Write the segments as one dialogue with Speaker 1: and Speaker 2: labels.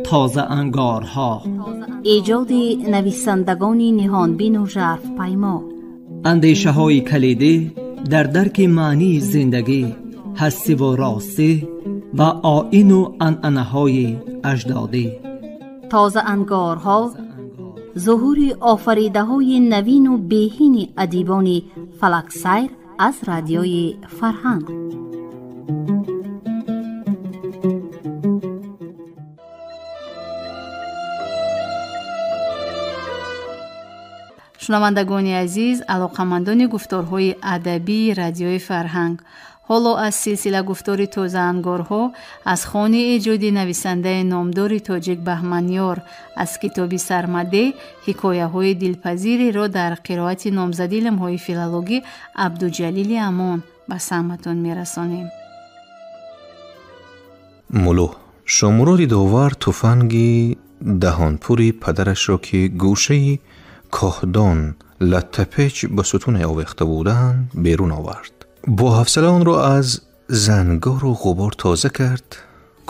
Speaker 1: Тозаангорҳо,
Speaker 2: эҷоди нависандагони ниҳонбину жарфпаймо,
Speaker 1: андешаҳои калидӣ дар дарки маънии зиндагӣ, ҳастиву ростӣ ва оину анъанаҳои аҷдодӣ.
Speaker 2: Тозаангорҳо зуҳури офаридаҳои навину беҳини адибони фалаксайр аз радиои Фарҳанг.
Speaker 3: Шунавандагони азиз, алоқамандони гуфторҳои адабии радиои Фарҳанг, ҳоло аз силсила гуфтори тозаангорҳо аз хони эҷоди нависандаи номдори тоҷик Баҳманёр аз китоби Сармаде ҳикояҳои дилпазиреро дар қироати номзади илмҳои филологӣ Абдуҷалили Амон ба самъатон мерасонем.
Speaker 4: Мулӯ Шомуроди Довар туфанги даҳонпури падарашро, ки гӯшаи коҳдон латтапеч ба сутуне овехта буданд, берун овард. Бо ҳавсала онро аз зангору ғубор тоза кард,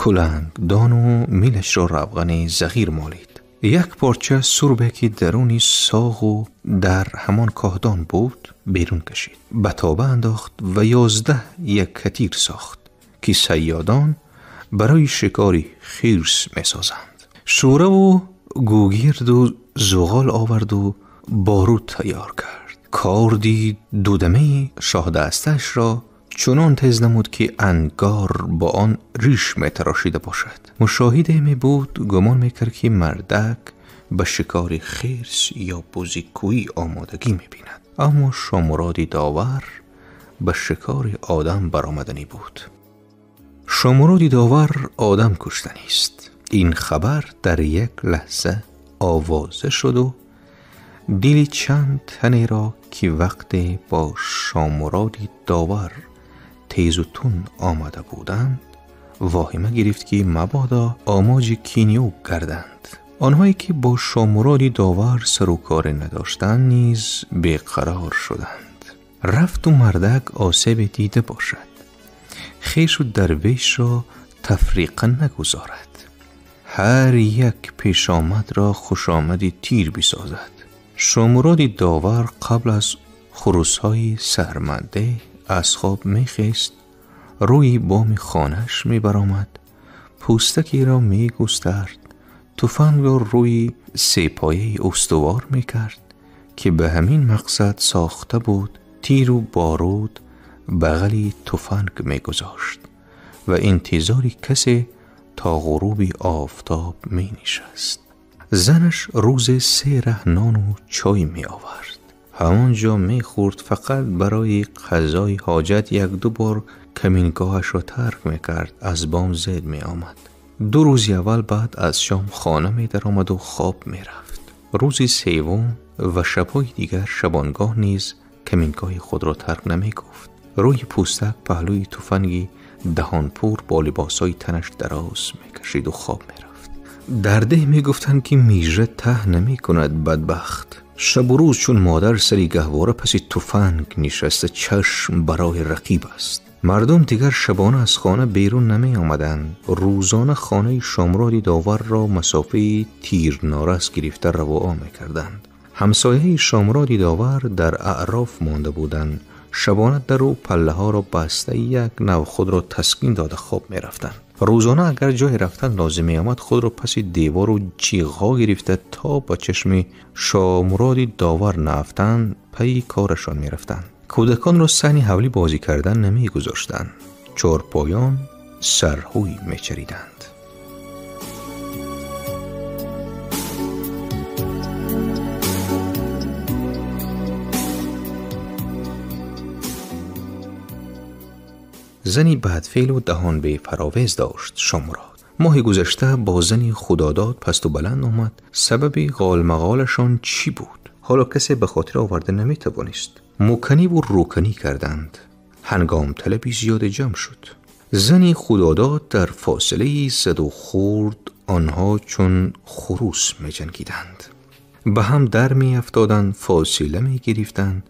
Speaker 4: кулангдону милашро равғани зағир молид. Як порча сурбе, ки даруни соғу дар ҳамон коҳдон буд, берун кашид, ба тоба андохт ва 11 яккатир сохт, ки сайёдон барои шикори хирс месозанд. Шӯраву гӯгирду зуғол оварду боруд тайёр кард. Корди дудамаи шоҳдастаашро чунон тез намуд, ки ангор бо он риш метарошида бошад. Мушоҳиде мебуд, гумон мекард, ки мардак ба шикори хирс ё бузикӯӣ омодагӣ мебинад. Аммо Шомуроди Довар ба шикори одам баромаданӣ буд. Шомуроди Довар одам куштанист. Ин хабар дар як лаҳза овоза шуду дили чанд танеро, ки вақте бо Шомуроди Довар тезу тунд омада буданд, воҳима гирифт, ки мабодо омоҷи кини ӯ гарданд. Онҳое, ки бо Шомуроди Довар сару коре надоштанд, низ беқарор шуданд. Рафту мардак осебе дида бошад, хешу дарвешро тафриқа нагузорад, ҳар як пешомадро хушомади тир бисозад. Шомуроди Довар қабл аз хурусҳои сарманде аз хоб мехест, рӯи боми хонааш мебаромад, пӯстакеро мегустард, туфангро рӯи сепояи устувор мекард, ки ба ҳамин мақсад сохта буд, тиру боруд бағали туфанг мегузошт ва интизори касе то ғуруби офтоб менишаст. Занаш рӯзе 3 раҳ нону чой меовард. Ҳамон ҷо мехӯрд, фақат барои қазои ҳоҷат 1-2 бор камингоҳашро тарк мекард, аз бом зер меомад. 2 рӯзи аввал баъд аз шом хона медаромаду хоб мерафт. Рӯзи севум ва шабҳои дигар шабонгоҳ низ камингоҳи худро тарк намегуфт. Рӯи пӯстак паҳлӯи туфанги даҳонпур бо либосҳои танаш дароз мекашиду хоб мерафт. Дар деҳ мегуфтанд, ки мижа таҳ намекунад бадбахт. Шабу рӯз чун модар сари гаҳвора паси туфанг нишаста чашм барои рақиб аст. Мардум дигар шабона аз хона берун намеомаданд. Рӯзона хонаи Шомуроди Доварро масофаи тирнорас гирифта равоа мекарданд. Ҳамсояи Шомуроди Довар дар аъроф монда буданд. Шабона дару паллаҳоро баста як нав худро таскин дода хоб мерафтанд. Рӯзона агар ҷое рафтан лозим меомад, худро паси девору ҷиғҳо гирифта то ба чашми Шомуроди Довар наафтанд, пайи корашон мерафтанд. Кӯдаконро саҳни ҳавлӣ бозӣ кардан намегузоштанд. Чорпоён сарҳӯй мечариданд. Зани бадфеълу даҳон бефаровез дошт Шомурод. Моҳи гузашта бо зани худодод пасту баланд омад. Сабаби ғолмағолашон чӣ буд? Ҳоло касе ба хотир оварда наметавонист. Муканиву рӯканӣ карданд. Ҳангомталаби зиёде ҷамъ шуд. Зани худодод дар фосилаи заду хурд онҳо чун хурус меҷангиданд. Ба ҳам дар меафтоданд, фосила мегирифтанд,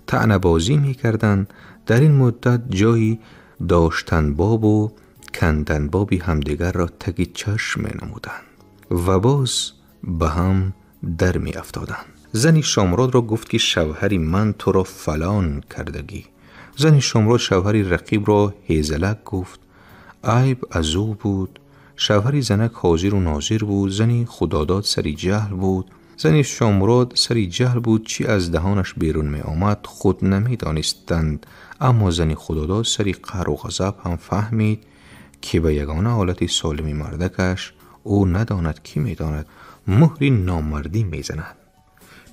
Speaker 4: таънабозӣ мекарданд. Дар ин муддат ҷои доштанбобу канданбоби ҳамдигар ро таги чашм менамуданд ва боз ба ҳам дар меафтоданд. Зани Шомуродро гуфт ки шавҳари ман туро фалон кардагӣ. Зани Шомурод шавҳари рақибро ҳезалак гуфт. Айб аз ӯ буд. Шавҳари занак ҳозиру нозир буд. Зани Худодод сари ҷаҳл буд. Зани Шомурод сари ҷаҳл буд. Чӣ аз даҳонаш берун меомад худ намедонистанд. Аммо зани Худодод сари қаҳру ғазаб ҳам фаҳмид ки ба ягона ҳолати солими мардакаш ӯ надонад кӣ медонад муҳри номардӣ мезанад.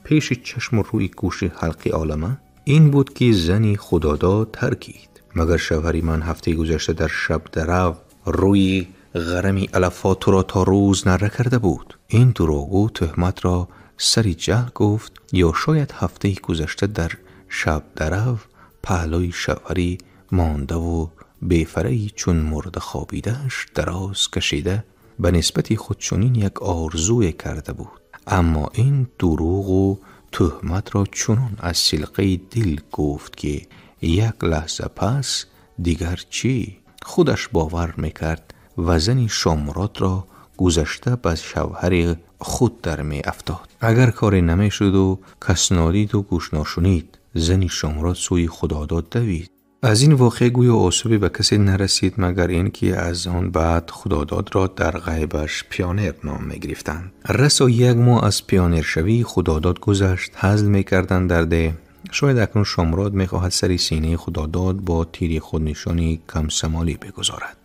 Speaker 4: Пеши чашму рӯи гӯши ҳалқи олама ин буд ки зани Худодод таркид. Магар шавҳари ман ҳафтаи гузашта дар шабдарав рӯи ғарами алафҳо туро то рӯз нара карда буд. Ин дурӯғгӯ тӯҳматро сари ҷаҳл гуфт ё шояд ҳафтаи гузашта дар шабдарав паҳлӯи шавҳари мондаву бефараи чун мурда хобидааш дароз кашида ба нисбати худ чунин як орзуе карда буд. Аммо ин дурӯғу тӯҳматро чунон аз силқаи дил гуфт ки як лаҳза пас дигар чӣ худаш бовар мекард ва зани Шомуродро гузашта ба шавҳари худ дар меафтод. Агар коре намешуду кас нодиду гӯш ношунид, зани Шомурод сӯи Худодод давид. Аз ин воқеа гӯё осебе ба касе нарасид, магар ин ки аз он баъд Худододро дар ғайбаш пионер ном мегирифтанд. Расо як моҳ аз пионершавии Худодод гузашт. Ҳазл мекарданд дар деҳ. Шояд акнун Шомурод мехоҳад сари синаи Худодод бо тири худнишони камсамолӣ бигузорад.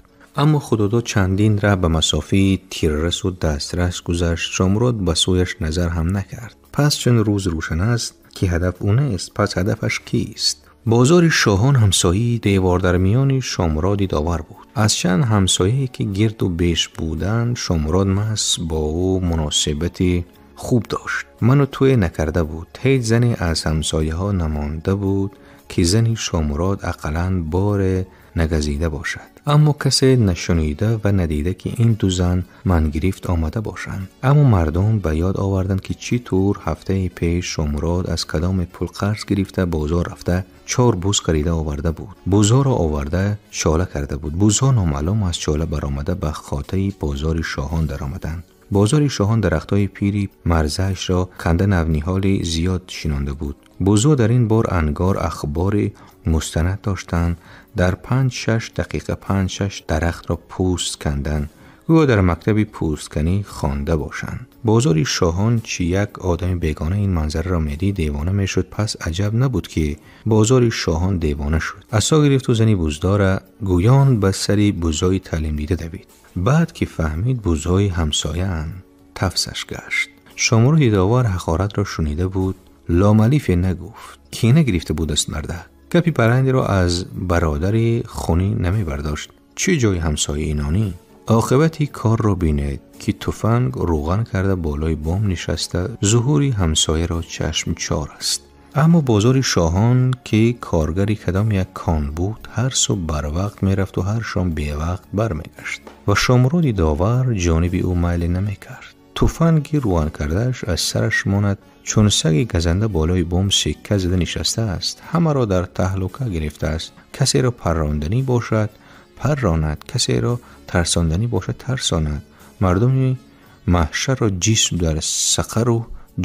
Speaker 4: Аммо Худодод чандин ра ба масофаи тиррасу дастрас гузашт. Шомурод ба сӯяш назар ҳам накард. Пас чун рӯз рӯшан аст ки ҳадаф ӯ нест, пас ҳадафаш кист? Бозори Шоҳон ҳамсояи девор дар миёни Шомуроди довар буд. Аз чанд ҳамсояе ки гирду беш буданд, Шомурод маҳз бо ӯ муносибати хуб дошт. Ману туе накарда буд. Ҳеҷ зане аз ҳамсояҳо намонда буд ки зани Шомурод ақаллан боре нагазида бошад. Аммо касе нашунида ва надида ки ин ду зан мангирифт омада бошанд. Аммо мардум ба ёд оварданд ки чӣ тур ҳафтаи пеш Шомурод аз кадоме пул қарз гирифта бозор рафта 4 буз харида оварда буд. Бузҳоро оварда чола карда буд. Бузҳо номаълум аз чола баромада ба хотаи бозори Шоҳон даромаданд. Бозори Шоҳон дарахтҳои пири марзаашро канда навниҳоли зиёд шинонда буд. Бузҳо дар ин бор ангор ахбори мустанад доштанд. Дар 5-6 дақиқа 5-6 дарахтро пӯст канданд, гӯё дар мактаби пӯстканӣ хонда бошанд. Бозори Шоҳон чи як одами бегона ин манзараро медид девона мешуд. Пас аҷаб набуд ки бозори Шоҳон девона шуд. Асо гирифту зани буздора гӯён ба сари бузҳои таълимдида давид. Баъд ки фаҳмид бузҳои ҳамсояанд, тафсаш гашт. Шомуроди довар ҳақоратро шунида буд. Ломалифе нагуфт. Кина гирифта буд аст мардак. Гапи парандеро аз бародари хунӣ намебардошт. Чӣ ҷои ҳамсояи нонӣ? Оқибати корро бинед ки туфанг рӯған карда болои бом нишаста зуҳури ҳамсояро чашм чор аст. Аммо бозори Шоҳон ки коргари кадом як кон буд, ҳар субҳ барвақт мерафту ҳар шом бевақт бармегашт ва Шомуроди довар ҷониби ӯ майле намекард. Туфанги рӯған кардааш аз сараш монад, чун саги газанда болои бом сикка зада нишастааст. Ҳамаро дар таҳлука гирифтааст. Касеро парронданӣ бошад парронад, касеро тарсонданӣ бошад тарсонад. Мардуми маҳшарро ҷисм дар сақару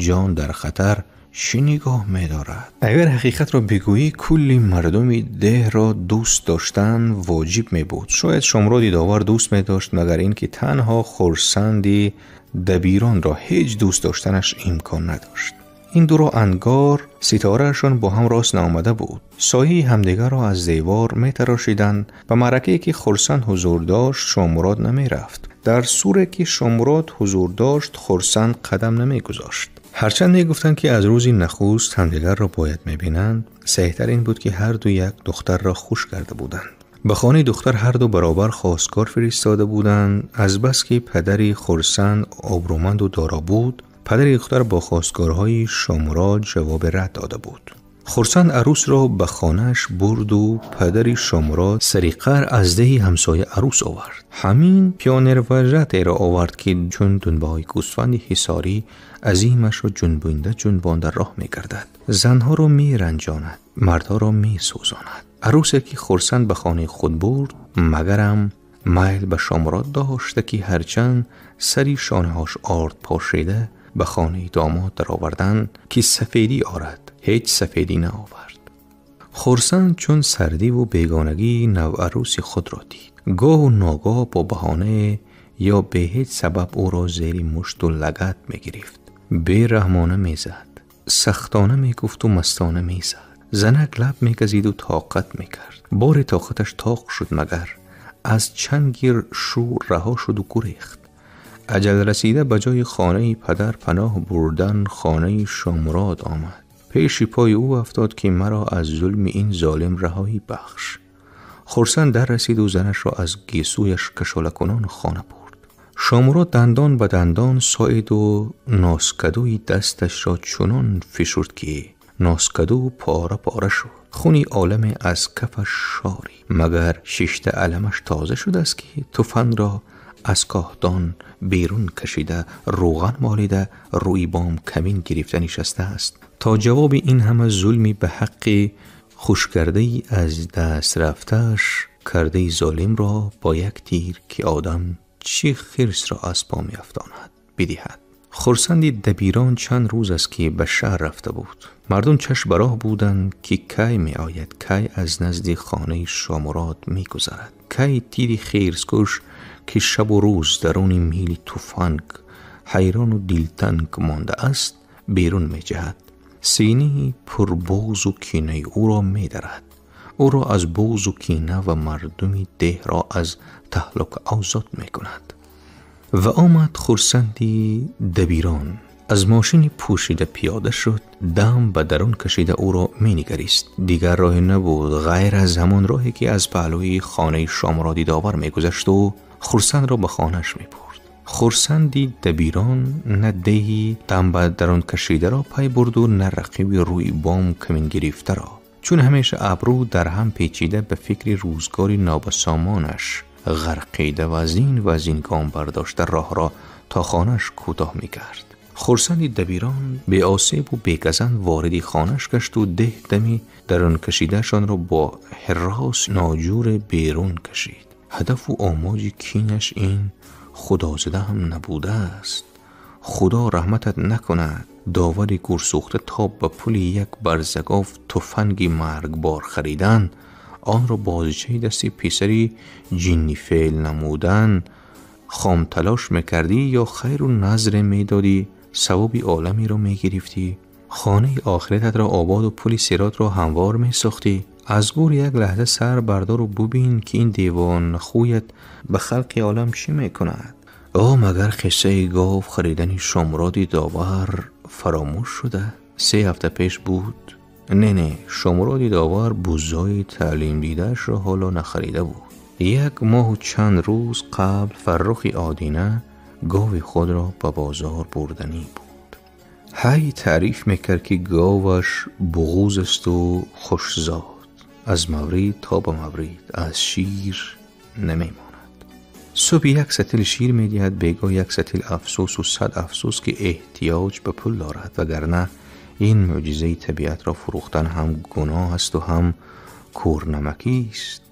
Speaker 4: ҷон дар хатар чӣ нигоҳ медорад? Агар ҳақиқатро бигӯӣ, кулли мардуми деҳро дӯст доштан воҷиб мебуд. Шояд Шомуроди довар дӯст медошт, магар ин ки танҳо хурсанди дабиронро ҳеҷ дӯст доштанаш имкон надошт. Ин дуро ангор ситораашон бо ҳам рост наомада буд. Сояи ҳамдигарро аз девор метарошиданд. Ба маъракае ки Хурсанд ҳузур дошт, Шомурод намерафт. Дар суре ки Шомурод ҳузур дошт, Хурсанд қадам намегузошт. Ҳарчанд мегуфтанд ки аз рӯзи нахуст ҳамдигарро бояд мебинанд, саҳиҳтар ин буд ки ҳар ду як духтарро хуш карда буданд. Ба хонаи духтар ҳар ду баробар хостгор фиристода буданд. Азбаски падари Хурсанд обрӯманду доро буд, падари духтар бо хостгорҳои Шомурод ҷавоби рад дода буд. Хурсанд арӯсро ба хонааш бурду падари Шомурод сариқар аз деҳи ҳамсоя арӯс овард. Ҳамин пионервожатеро овард ки чун дунбаҳои гӯсфанди ҳисорӣ азимашро ҷунбонда ҷунбонда роҳ мегардад, занҳоро меранҷонад, мардҳоро месӯзонад. Арусе ки Хурсанд ба хонаи худ бурд, магарам майл ба Шомурод дошта ки ҳарчанд сари шонаҳош орд пошида ба хонаи домод даровардан ки сафедӣ орад, ҳеҷ сафедӣ наовард. Хурсанд чун сардиву бегонагии наварӯси худро дид, гоҳу ногоҳ бо баҳонае ё бе ҳеҷ сабаб ӯро зери мушту лагат мегирифт, бераҳмона мезад, сахтона мегуфту мастона мезад. Занак лаб мегазиду тоқат мекард. Боре тоқаташ тоқ шуд, магар аз чанги шӯр раҳо шуду гурехт. Аҷал расида ба ҷои хонаи падар паноҳ бурдан хонаи Шомурод омад. Пеши пои ӯ афтод ки маро аз зулми ин золим раҳоӣ бахш. Хурсанд дар расиду занашро аз гесӯяш кашолакунон хона бурд. Шомурод дандон ба дандон соиду носкадӯи дасташро чунон фишурд ки носкадӯ пора пора шуд. Хуни оламе аз кафаш шорӣ, магар шишта аламаш тоза шудааст ки туфангро аз коҳдон берун кашида, рӯған молида, рӯи бом камин гирифта нишастааст. То ҷавоби ин ҳама зулми ба ҳаққи хушкардаи аз даст рафтааш кардаи золимро бо як тир ки одам чӣ хирсро аз по меафтонад бидиҳад. Хурсанди дабирон чанд рӯз аст ки ба шаҳр рафта буд. Мардум чашм ба роҳ буданд ки кай меояд, кай аз назди хонаи Шомурод мегузарад, кай тири хирскуш ки шабу рӯз даруни мили туфанг ҳайрону дилтанг мондааст берун меҷаҳад. Синии пурбуғзу кинаи ӯро медарад, ӯро аз буғзу кина ва мардуми деҳро аз таҳлука озод мекунад. Ва омад Хурсанди дабирон. Аз мошини пӯшида пиёда шуд, дам ба дарун кашида ӯро менигарист. Дигар роҳе набуд ғайр аз ҳамон роҳе ки аз паҳлӯи хонаи Шомуроди довар мегузашту Хурсандро ба хонааш мебурд. Хурсанди дабирон на деҳи дам ба дарун кашидаро пай бурду, на рақиби рӯи бом камин гирифтаро. Чун ҳамеша абрӯ дар ҳам печида ба фикри рӯзгори нобасомонаш ғарқида ва аз ин гом бардошта роҳро то хонааш кӯтоҳ мекард. Хурсанди дабирон беосебу бегазанд вориди хонааш гашту деҳ дами дарункашидаашонро бо ҳирос ноҷуре берун кашид. Ҳадафу омоҷи кинаш ин худозада ҳам набудааст. Худо раҳматат накунад, довари гурсӯхта то ба пули як барзагов туфанги маргбор харидан, онро бозичаи дасти писари ҷиннифеъл намудан хомталош мекардӣ ё хайру назре медодӣ, савоби оламеро мегирифтӣ, хонаи охирататро ободу пули сиротро ҳамвор месохтӣ. Аз гур як лаҳза сар бардору бубин ки ин девонахӯят ба халқи олам чӣ мекунад. О, магар қиссаи гов харидани Шомуроди довар фаромӯш шуда? 3 ҳафта пеш буд. Не, Шомуроди довар бузои таълимдидаашро ҳоло нахарида буд. 1 моҳу чанд рӯз қабл Фаррухи Одина гови худро ба бозор бурданӣ буд. Ҳай таъриф мекард ки говаш буғуз асту хушзод, аз маврид то ба маврид аз шир намемонад. Субҳи 1 сатил шир медиҳад, бегоҳ 1 сатил. Афсӯсу 100 афсӯс ки эҳтиёҷ ба пул дорад, вагарна ин мӯъҷизаи табиатро фурӯхтан ҳам гуноҳ асту ҳам кӯрнамакист.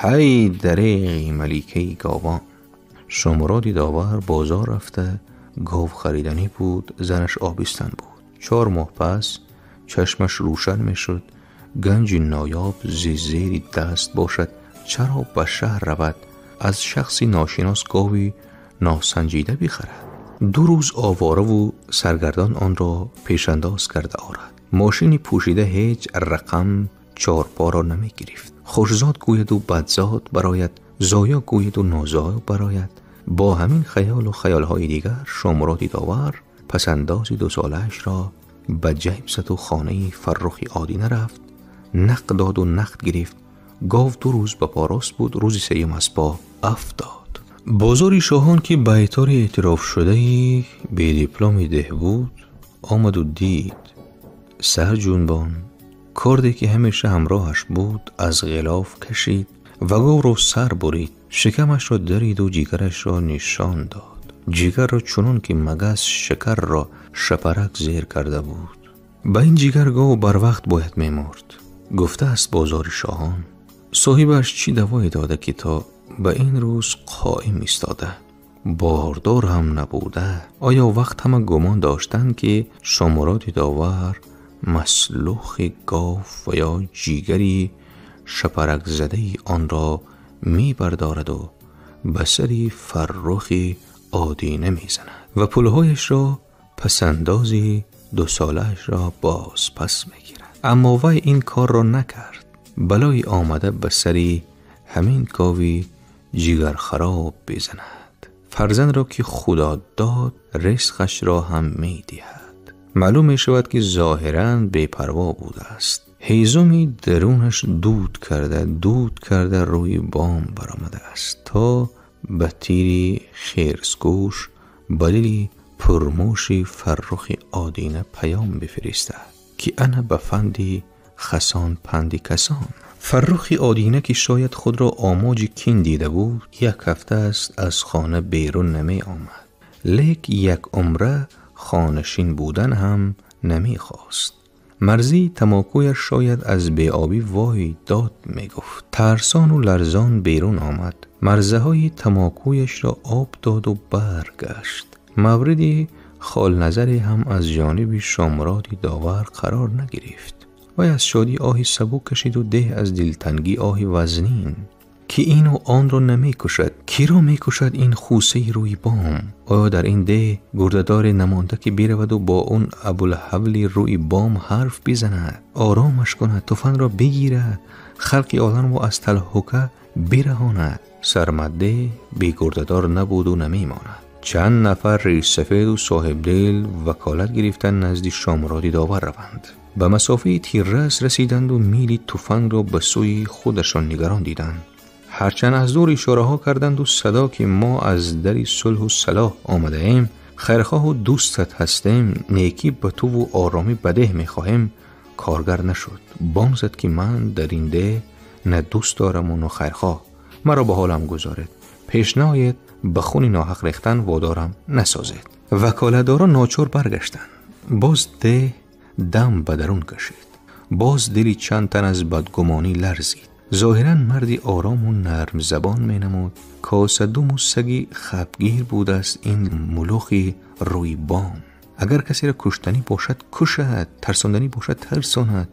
Speaker 4: Ҳай дареғи маликаи говон! Шомуроди довар бозор рафта гов хариданӣ буд, занаш обистан буд. 4 моҳ пас чашмаш рӯшан мешуд, ганҷи ноёб зери даст бошад, чаро ба шаҳр равад, аз шахси ношинос гови носанҷида бихарад? 2 рӯз овораву саргардон онро пешандоз карда орад. Мошини пӯшида ҳеҷ рақам чорпоро намегирифт. Хушзод гӯяду бадзод барояд, зоё гӯяду нозоё барояд. Бо ҳамин хаёлу хаёлҳои дигар Шомуроди довар пасандози 2 солаашро ба ҷайб заду хонаи Фаррухи Одина рафт, нақд доду нақд гирифт. Гов 2 рӯз ба по рост буд, рӯзи сеюм аз по афтод. Бозори шоҳон ки байтори эътирофшудаи бедипломи деҳ буд, омаду дид. Сарҷунбон корде ки ҳамеша ҳамроҳаш буд аз ғилоф кашид ва говро сар бурид, шикамашро дариду ҷигарашро нишон дод. Ҷигарро чунон ки магас шакарро шапарак зер карда буд. Ба ин ҷигар гов барвақт бояд мемурд. Гуфтааст бозори шоҳон, соҳибаш чӣ давое дода, ки то ба ин рӯз қоим истода, бордор ҳам набуда. Оё вақт ҳама гумон доштанд, ки Шомуроди Довар маслухи гов ва ё ҷигари шапаракзадаи онро мебардораду ба сари Фаррухи Одина мезанад ва пулҳояшро пасандози дусолаашро боз пас мегирад. Аммо вай ин корро накард. Балои омада ба сари ҳамин гови ҷигархароб безанад. Фарзандро ки Худо дод, ризқашро ҳам медиҳад. Маълум мешавад, ки зоҳиран бепарво будааст. Ҳезуми дарунаш дуд карда, дуд карда рӯи бом баромадааст, то ба тири хирсгӯш ба дили пурмӯши Фаррухи Одина паём бифиристад, ки ана ба фанди хасон панди касон. Фаррухи Одина, ки шояд худро омоҷи кин дида буд, як ҳафта аст аз хона берун намеомад. Лек як умра хонашин будан ҳам намехост. Марзии тамокуяш шояд аз беобӣ вой дод мегуфт. Тарсону ларзон берун омад. Марзаҳои тамокуяшро об доду баргашт. Мавриди холназаре ҳам аз ҷониби Шомуроди Довар қарор нагирифт. Вай аз шодӣ оҳи сабук кашиду деҳ аз дилтангӣ оҳи вазнин, ки ину онро намекушад. Киро мекушад ин хусаи рӯи бом? Оё дар ин деҳ гурдадоре намонда, ки бираваду бо он абулҳавли рӯи бом ҳарф бизанад, оромаш кунад, туфангро бигирад, халқи оламро аз талҳука бираҳонад? Сармадде бегурдадор набуду намемонад. Чанд нафар ришсафеду соҳибдил ваколат гирифтан назди Шомуроди Довар раванд. Ба масофаи тиррас расиданду мили туфангро ба сӯи худашон нигарон диданд. Ҳарчанд аз дур ишораҳо карданду садо, ки мо аз дари сулҳу салоҳ омадаем, хайрхоҳу дӯстат ҳастем, некӣ ба туву оромӣ ба деҳ мехоҳем, коргар нашуд. Бом зад, ки ман дар ин деҳ на дӯст дораму на хайрхоҳ. Маро ба ҳолам гузоред, пеш наоед, ба хуни ноҳақ рехтан водорам насозед. Ваколатдорон ночор баргаштанд. Боз деҳ дам ба дарун кашид. Боз дили чанд тан аз бадгумонӣ ларзид. Зоҳиран марди орому нармзабон менамуд. Косадуму саги хабгир будааст ин мулухи рӯи бом. Агар касеро куштанӣ бошад, кушад, тарсонданӣ бошад, тарсонад.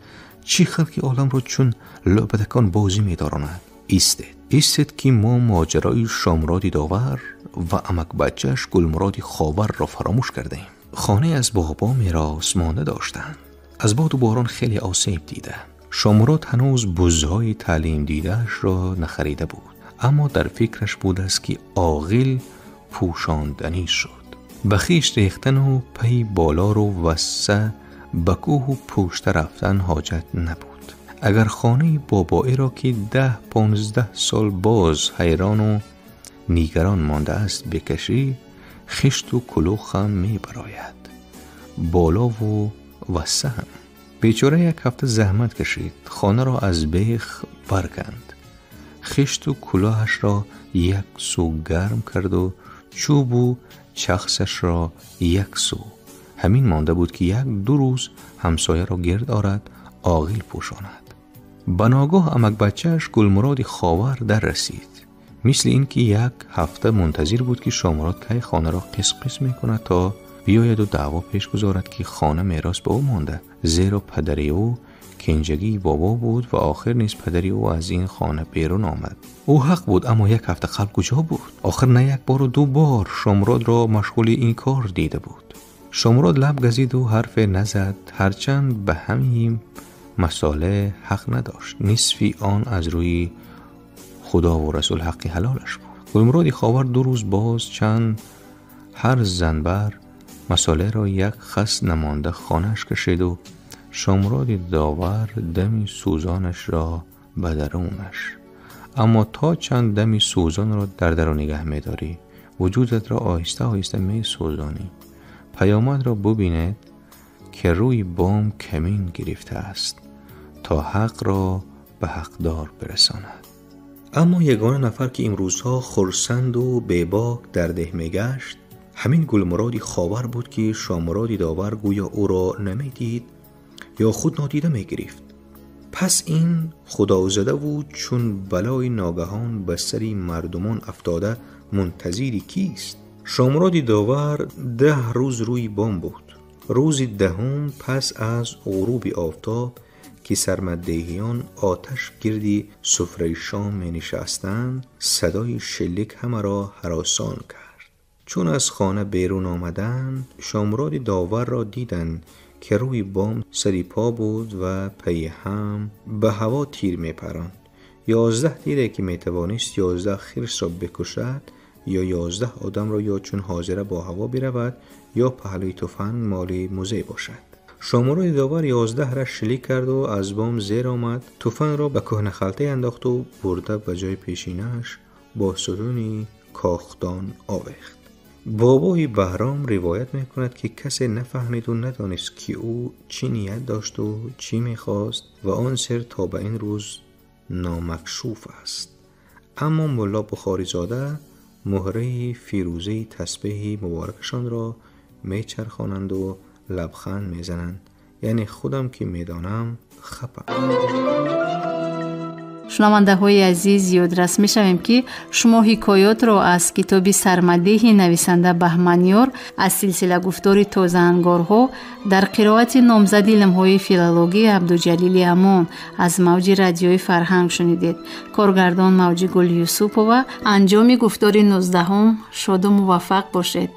Speaker 4: Чӣ халқи оламро чун лӯбадакон бозӣ медоронад? Истед, истед, ки мо моҷарои Шомуроди Довар ва амакбачааш Гулмуроди Ховарро фаромӯш кардаем. Хонае аз бобо мерос монда доштанд. Аз боду борон хеле осеб дида. Шомурод ҳанӯз бузҳои таълим дидаашро нахарида буд, аммо дар фикраш будааст, ки оғил пӯшонданӣ шуд. Ба хиш рехтану пайи болору васса ба кӯҳу пушта рафтан ҳоҷат набуд. Агар хонаи бобоиро, ки 10-15 сол боз ҳайрону нигарон мондааст, бикашӣ, хишту кулух ҳам мебарояд, болову васса ҳам. Бечора як ҳафта заҳмат кашид, хонаро аз бех барканд, хишту кулоҳашро як сӯ гарм карду чӯбу чахсашро як сӯ. Ҳамин монда буд, ки 1-2 рӯз ҳамсояро гирд орад, оғил пӯшонад. Ба ногоҳ амакбачааш Гулмуроди Ховар дар расид. Мисли ин ки як ҳафта мунтазир буд, ки Шомурод кай хонаро қисм-қисм мекунад, то биёяду даъво пеш гузорад, ки хона мерос ба ӯ монда, зеро падари ӯ кенҷагии бобо буд ва охир низ падари ӯ аз ин хона берун омад. Ӯ ҳақ буд, аммо як ҳафта қабл куҷо буд? Охир на як бору ду бор Шомуродро машғули ин кор дида буд. Шомурод лаб газиду ҳарфе назад, ҳарчанд ба ҳамин масолеҳ ҳақ надошт. Нисфи он аз рӯи Худову Расул ҳаққи ҳалолаш буд. Гулмуроди Ховар 2 рӯз боз чанд ҳар занбар масолеҳро як хас намонда хонааш кашиду Шомуроди Довар дами сӯзонашро ба дарунаш. Аммо то чанд дами сӯзонро дар дарун нигаҳ медорӣ, вуҷудатро оҳиста оҳиста месӯзонӣ. Паёмадро бубинед, ки рӯи бом камин гирифтааст, то ҳақро ба ҳақдор бирасонад. Аммо ягона нафар, ки имрӯзҳо хурсанду бебок дар деҳ мегашт, ҳамин Гулмуроди Ховар буд, ки Шомуроди Довар гӯё ӯро намедид ё худ нодида мегирифт. Пас ин худозадаву чун балои ногаҳон ба сари мардумон афтода мунтазири кист? Шомуроди Довар 10 рӯз рӯи бом буд. Рӯзи 10 пас аз ғуруби офтоб ки сармаддеҳиён оташ гирди суфраи шом менишастанд, садои шилик ҳамаро ҳаросон кард. Чун аз хона берун омаданд, Шомуроди Доварро диданд ки рӯи бом сари по буд ва пайи ҳам ба ҳаво тир мепаронд. 11 тире ки метавонист 11 хирсро бикушад ё 11 одамро ё чун ҳозира бо ҳаво биравад ё паҳлӯи туфанг моли музей бошад. Шомуроди Довар 11 ра шилик карду аз бом зер омад, туфангро ба кӯҳнахалтае андохту бурда ба ҷои пешинааш бо сутуни кохдон овехт. Бобои Баҳром ривоят мекунад, ки касе нафаҳмиду надонист, ки ӯ чӣ ният дошту чӣ мехост ва он сир то ба ин рӯз номакшуф аст. Аммо Мулло Бухоризода муҳраи фирӯзаи тасбеҳи муборакашонро мечархонанду лабханд мезананд. Яъне худам ки медонам хапам.
Speaker 3: Шунавандаҳои азиз, ёдрас мешавем, ки шумо ҳикоётро аз китоби сармадеҳи нависанда Баҳманёр аз силсила гуфтори тозаангорҳо дар қироати номзади илмҳои филологӣ Абдуҷалили Амон аз мавҷи радиои фарҳанг шунидед. Коргардон Мавҷигул Юсупова. Анҷоми гуфтори 19-ум. Шоду муваффақ бошед.